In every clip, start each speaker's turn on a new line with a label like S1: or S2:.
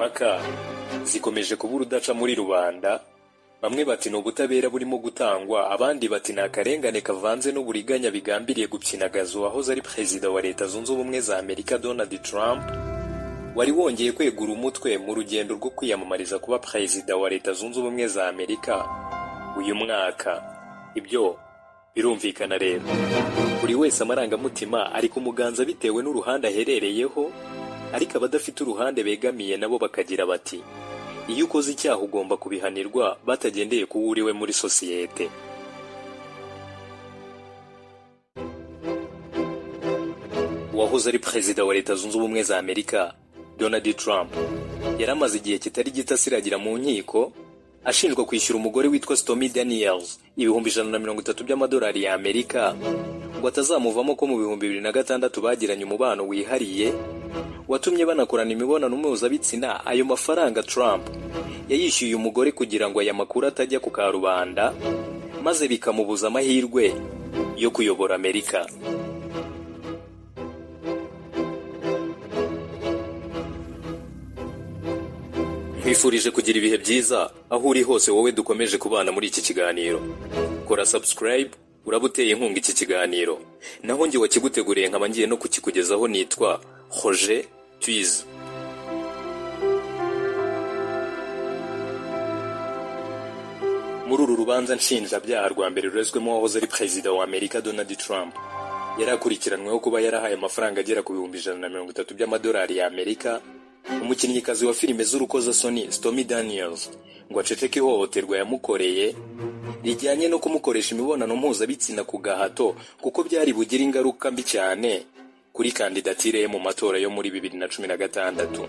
S1: Impaka zikomeje kuba urudaca muri rubanda, bamwe bati ni ubutabera burimo gutangwa, abandi bati ni akarengane kavanze n'uburiganya bigambiriye gupyinagaza uwahoze ari Perezida wa Leta Zunze Ubumwe za Amerika Donald Trump, wari wongeye kwegura umutwe mu rugendo rwo kwiyamamariza kuba Perezida wa Leta Zunze Ubumwe za Amerika uyu mwaka. Ibyo birumvikana rero, buri wese amarangamutima ari kumuganza bitewe n'uruhande aherereyeho, ariko abadafite uruhande begamiye nabo bakagira bati iyo ukoze icyaha ugomba kubihanirwa batagendeye ku wo uriwe muri sosiyete. Uwahoze ari Perezida wa Leta Zunze Ubumwe za Amerika Donald Trump yari amaze igihe kitari gito asiragira mu nkiko ashinjwa kwishyura umugore witwa Stormy Daniels 130,000 by'amadolari ya Amerika ngo atazamuvamo ko mu 2006 bagiranye umubano wihariye watumye banakorana imibonano mpuzabitsina. Ayo mafaranga Trump yayishyuye umugore kugira ngo aya makuru atajya ku karubanda, maze bikamubuza amahirwe yo kuyobora Amerika. Nkwifurije kugira ibihe byiza aho uri hose, wowe dukomeje kubana muri iki kiganiro. Kora subscribe, uraba uteye inkunga iki kiganiro, naho njye wakiguteguriye nkaba ngiye no kukikugezaho nitwa Roger Twize. Muri uru rubanza nshinjabyaha rwa mbere rurezwemo uwahoze ari Perezida wa Amerika Donald Trump, yari akurikiranweho kuba yarahaye amafaranga agera ku 130,000 by'amadolari ya Amerika umukinnyikazi wa filime z'urukozasoni Stormy Daniels ngo aceceke ihohoterwa yamukoreye rijyanye no kumukoresha imibonano mpuzabitsina ku gahato, kuko byari bugire ingaruka mbi cyane kuri kandidatire ye mu matora yo muri 2016.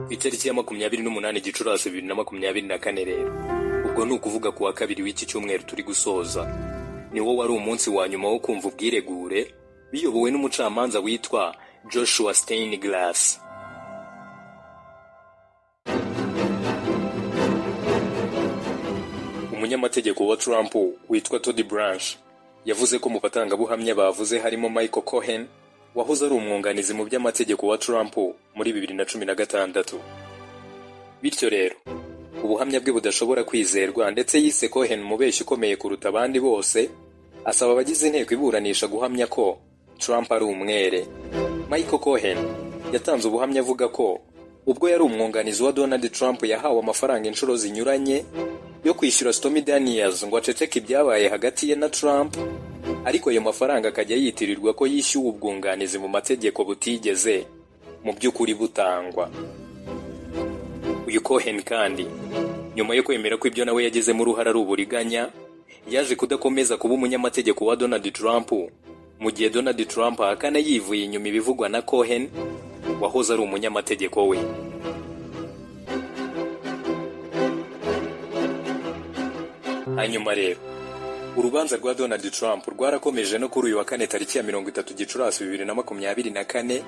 S1: Ku itariki ya 28 Gicurasi 2024 rero, ubwo ni ukuvuga ku wa kabiri w'iki cyumweru turi gusoza, niwo wari umunsi wa nyuma wo kumva ubwiregure biyobowe n'umucamanza witwa Joshua Steinglass. Umunyamategeko wa Trump witwa Todd Blanche yavuze ko mu batangabuhamya bavuze harimo Michael Cohen wahoze ari umwunganizi mu by'amategeko wa Trump muri 2016. Bityo rero ubuhamya bwe budashobora kwizerwa, ndetse yise Cohen umubeshyi ukomeye kuruta abandi bose, asaba abagize inteko iburanisha guhamya ko Trump ari umwere. Michael Cohen yatanze ubuhamya avuga ko ubwo yari umwunganizi wa Donald Trump yahawe amafaranga inshuro zinyuranye yo kwishyura Stormy Daniels ngo aceceke ibyabaye hagati ye na Trump, ariko ayo mafaranga akajya yitirirwa ko yishyuwe ubwunganizi mu mategeko butigeze mu by'ukuri butangwa. Uyu Cohen kandi nyuma yo kwemera ko ibyo nawe yagizemo uruhare ari uburiganya, yaje kudakomeza kuba umunyamategeko wa Donald Trump, mu gihe Donald Trump ahakana yivuye inyuma ibivugwa na Cohen wahoze ari umunyamategeko we. Hanyuma rero urubanza rwa Donald Trump rwarakomeje no kuri uyu wa kane tariki ya 30 Gicurasi 2024,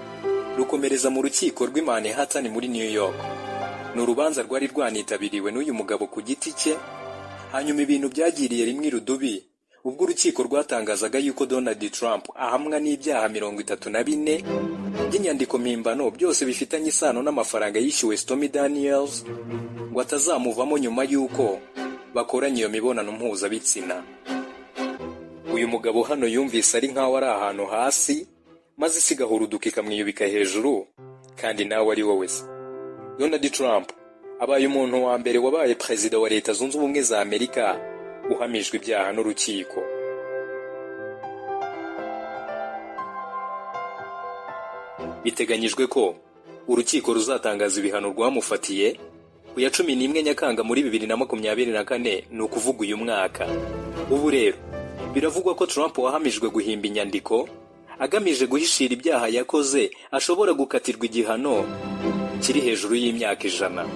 S1: rukomereza mu rukiko rw'i Manhattan muri New York. Ni urubanza rwari rwanitabiriwe n'uyu mugabo ku giti cye. Hanyuma ibintu byagiriye rimwe irudubi ubwo urukiko rwatangazaga yuko Donald Trump ahamwa n'ibyaha 34 by'inyandiko mpimbano, byose bifitanye isano n'amafaranga yishyuwe Stormy Daniels ngo atazamuvamo nyuma y'uko bakoranye iyo mibonano mpuzabitsina. Uyu mugabo hano yumvise ari nkaho ari ahantu hasi, maze isi igahuruduka ikamwiyubika hejuru, kandi nawe ari wowe se. Donald Trump abaye umuntu wa mbere wabaye Perezida wa Leta Zunze Ubumwe za Amerika uhamijwe ibyaha n'urukiko. Biteganyijwe ko urukiko ruzatangaza ibihano rwamufatiye ku ya 11 Nyakanga muri 2024, ni ukuvuga uyu mwaka. Ubu rero biravugwa ko Trump wahamijwe guhimba inyandiko agamije guhishira ibyaha yakoze ashobora gukatirwa igihano kiri hejuru y'imyaka 100.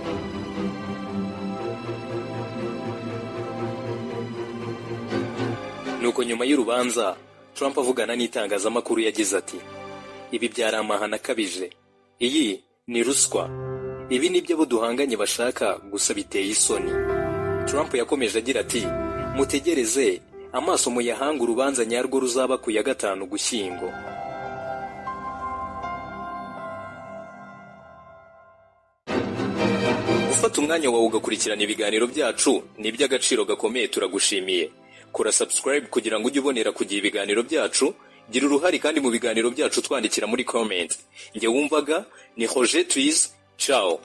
S1: Nuko nyuma y'urubanza Trump avugana n'itangazamakuru yagize ati: "Ibi byari amahano akabije, iyi ni ruswa, ibi nibyo abo duhanganye bashaka gusa, biteye isoni." Trump yakomeje agira ati: "Mutegereze amaso muyahanga urubanza nyarwo ruzaba ku ya 5 Ugushyingo." Gufata umwanya wawe ugakurikirana ibiganiro byacu ni iby'agaciro gakomeye, turagushimiye. Kora subscribe kugira ngo ujye ubonera ku gihe ibiganiro byacu. Gira uruhare kandi mu biganiro byacu, twandikira muri comment. Njye wumvaga ni Roger Twiz. Ciao.